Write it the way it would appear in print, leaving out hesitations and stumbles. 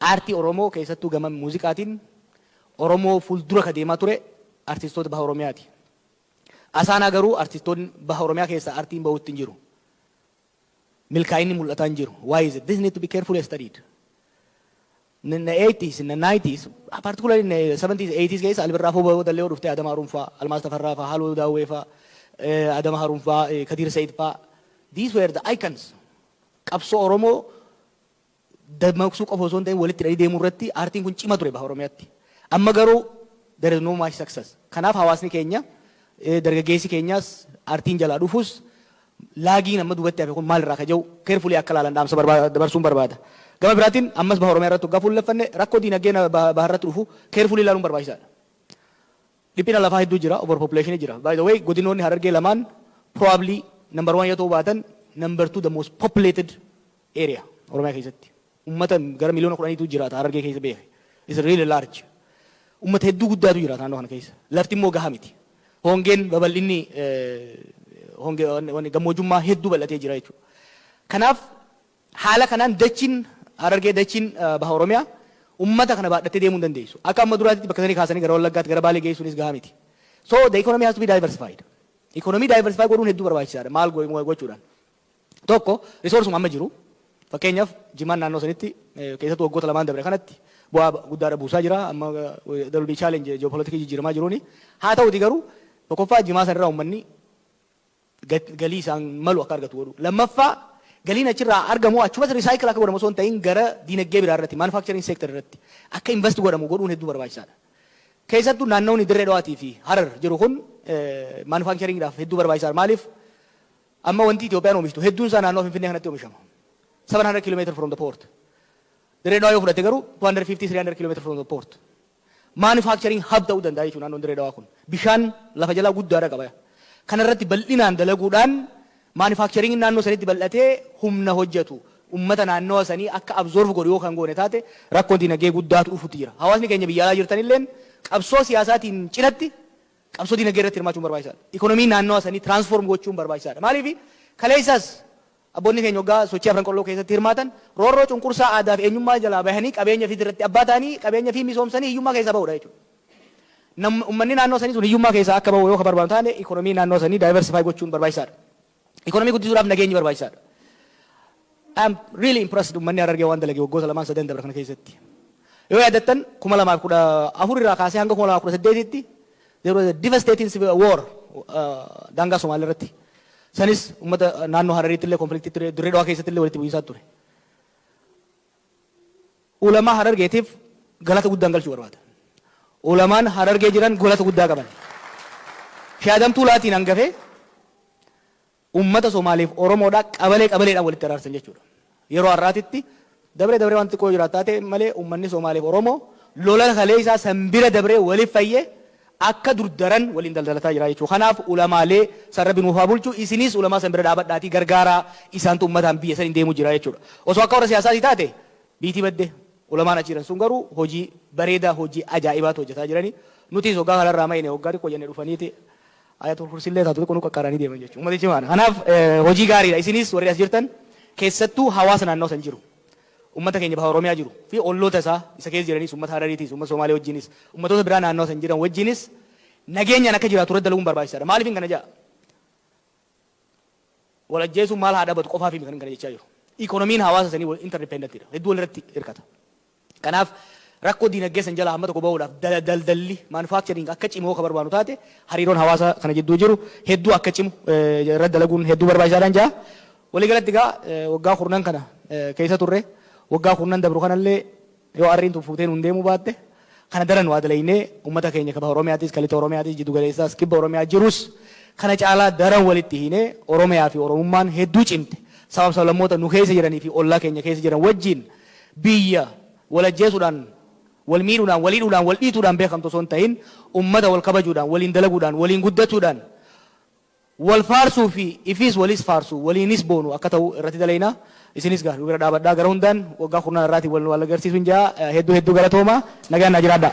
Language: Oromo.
Aartii Oromoo keessattuu gama muuziqaatiin Oromoo fuuldura ka deemaa ture artistoota baha Oromiyaati. Asaanaa garuu artistoonni baha Oromiyaa keessaa aartiin bahuutti hin jiru. Milkaa'inni mul'ataa hin jiru. Why is it? This need to be carefully studied. In the 80s, in the 90s, particularly in the 70s, 80s keessa Ali Birraa fa'aa dallee dhuftee Adama Haruun fa'aa, Almaas Tafarraa fa'aa, Haaloo Daawwee fa'aa, Adama Haruun fa'aa, Kadir Said fa'aa. These were the icons. Qabsoo Oromoo dammaqsuu qofa osoo hin ta'in walitti hidhanii deemuu irratti aartiin kun cima ture baha Oromiyaatti. Amma garuu there is no much success. Kanaaf hawaasni keenya, dargaggeessi keenyas, aartiin jalaa dhufus, laagiin amma duubatti hafe kun maalirraa ka jiru carefully akka ilaalan dhaamsa dabarsuun barbaada. Gama biraatiin ammas baha Oromiyaa irratti waggaa fuulleffanne, rakkoo diinagdee baha irratti dhufu carefully ilaaluun barbaachisaadha. Dhiphina lafaa hedduu jira, overpopulation jira. By the way, godinoonni Harargee lamaan probably number one yoo ta'uu baatan, number two the most populated area Oromiyaa keessatti. Uummata gara miliyoona 10tu jiraata Harargee keessa beeke. It's really large. Uummata hedduu guddaatu jiraata naannoo kana keessa. Lafti immoo gahaa miti. Hongeen babal'inni hongee gammoojjummaa hedduu bal'atee jira jechuudha. Kanaaf haala kanaan dachiin Harargee, dachiin baha Oromiyaa uummata kana baadhattee deemuu hin dandeessu. Akka amma duraatti bakka sanii kaasanii gara Wallaggaatti, gara Baalee geessuunis gahaa miti. So the economy has to be diversified. Economy diversify godhuun hedduu barbaachisaadha. Maal gochuudhaan? Tokko, resource amma jiru. Fakkeenyaaf jimaan naannoo sanitti keessattuu waggoota 2n dabre kanatti bu'aa guddaadha buusaa jira. Amma there will be challenge geopolitics jijjiiramaa jiruuni. Haa ta'uti garuu tokkoffaa jimaa sanarraa uummanni galii isaan malu akka argatu godhu. Lammaffaa, galiin achirraa argamu achumas recycle akka godhamu osoo hin ta'in gara diinagdee biraa irratti, manufacturing sector irratti akka invest godhamu godhuun hedduu barbaachisaadha. Keessattuu naannoonni Dirree Dhawaatii fi Harar jiru kun manufacturingidhaaf hedduu barbaachisaadha. Maaliif? Amma wanti Itoophiyaan oomishtu hedduun isaa naannoo Finfinnee kanatti oomishama. 700 km from the port. Dirree Dhawaa yoo fudhatte garuu 250 300 km from the port. Manufacturing hub ta'uu danda'a jechuudha naannoon Dirree Dhawaa kun. Bishaan lafa jalaa guddaadha qaba. Kanarratti bal'inaan dalaguudhaan manufacturing naannoo sanitti bal'atee humna hojjetu ummata naannoo sanii akka absorb godhu yoo kan goone taate, rakkoon dinagdee guddaatu dhufuutti jira. Hawaasni keenya biyya alaa jirtanilleen qabsoo siyaasaatiin cinatti qabsoo dinagdee irratti hirmaachuun barbaachisaadha. Ikonomii naannoo sanii transform gochuun barbaachisaadha. Maaliif? Kaleessas abboonni keenya waggaa sochii Afran Qalloo keessatti hirmaatan roorroo cunqursaa aadaa fi eenyummaa jalaa bahanii qabeenya fi irratti abbaa ta'anii, qabeenya fi misoomsanii hiyyummaa keessaa bahudha jechuudha. Uummanni naannoo sanii sun hiyyummaa keessaa akka bahu yoo ka barbaadu taane, ikonomii naannoo sanii diversify gochuun barbaachisaadha. Ikonomii guddisuudhaaf nageenyi barbaachisaadha. I am really impressed uummanni Harargee waan dalage waggoota 2n 3n dabre kana keessatti. Yoo yaadattan, 2014 irraa kaasee hanga 2018tti there was a devastating civil war daangaa Somaalii irratti. Sanis uummata naannoo Harariitti illee conflictii ture, Dirree Dhawaa keessatti illee walitti bu'iinsaa ture. Ulamaa Harargeetiif galata guddaan galchuu barbaada. Ulamaan Harargee jiran galata guddaa qaban. Shaadamtuu laatiin hangafee uummata Somaaliif Oromoodhaa qabalee qabaleedhaan walitti araarsan jechuudha. Yeroo har'aatitti dabree dabree wanti xiqqoo jiraat taate malee, uummanni Somaaliif Oromoo lola kalee isaa san bira dabree waliif fayyee akka durdaran waliin daldalataa jira jechuudha. Kanaaf ulamaalee san Rabbi nuuf haa bulchu, isinis ulamaa san bira dhaabadhaatii gargaaraa, isaantu uummataan biyya san deemuu jira jechuudha. Osoo akka warra siyaasaatii taate biitii badde. Ulamaan achi jiran sun garuu hojii bareedaa, hojii ajaa'ibaatu hojjetaa jiranii. Nutis waggaa kanarraa mayne waggaa xiqqoo jennee dhufaniiti ayatul kursillee taatu xiqqoo nu qaqqaaranii deeman jechuudha. Uummatichi maana. Kanaaf hojii gaariidha. Isinis warri as jirtan keessattuu hawaasa naannoo san jiru, uummata keenya baha Oromiyaa jiru fi olloota isaa isa keessa jiranis, uummata Harariitis, uummata Somaalee wajjinis, uummatoota biraa naannoo san jiran wajjinis nageenyaan akka jiraatu irratti dalaguun barbaachisaadha. Maaliif kana jedha? Wal ajjeesuun maal haa dhabatu qofaaf kan kana jechaa jiru. Ikonomiin hawaasa sanii interdependentidha. Hedduu walirratti hirkata. Kanaaf rakkoo diinagdee san jalaa hamma tokko bahuudhaaf daldalli manufacturing akka cimu ka barbaadu taate, hariiroon hawaasa kana jidduu jiru hedduu akka cimu irratti dalaguun hedduu barbaachisaadhaan jaa. Waliigalatti egaa waggaa 10 kana keessa turre, waggaa 10 dabru kanallee yoo arriin tun fuutee nuun deemuu baatte, kana daran waa dalaynee uummata keenya kaba Oromiyaatis, kalixa Oromiyaatis, jiddu galeessaas, kibba Oromiyaa jirus kana caalaa daran walitti hiinee Oromiyaa fi Oromummaan hedduu cimte, sabab sablammoota nu keessa jiranii fi ollaa keenya keessa jiran wajjin biyya wal ajjeesuudhaan, wal miidhuudhaan, wal hidhuudhaan, wal dhiituudhaan beekamtu osoo hin ta'in, ummata wal kabajuudhaan, waliin dalaguudhaan, waliin guddachuudhaan, wal faarsuu fi ifiis walis faarsuu waliinis boonu akka ta'u irratti dalaynaa. Isinis gaa nu bira dhaabadhaa, gara hundaan waggaa 10 irraatii wal agarsiisuun jaa. Hedduu hedduu galatooma, nagaan naa jiraadhaa.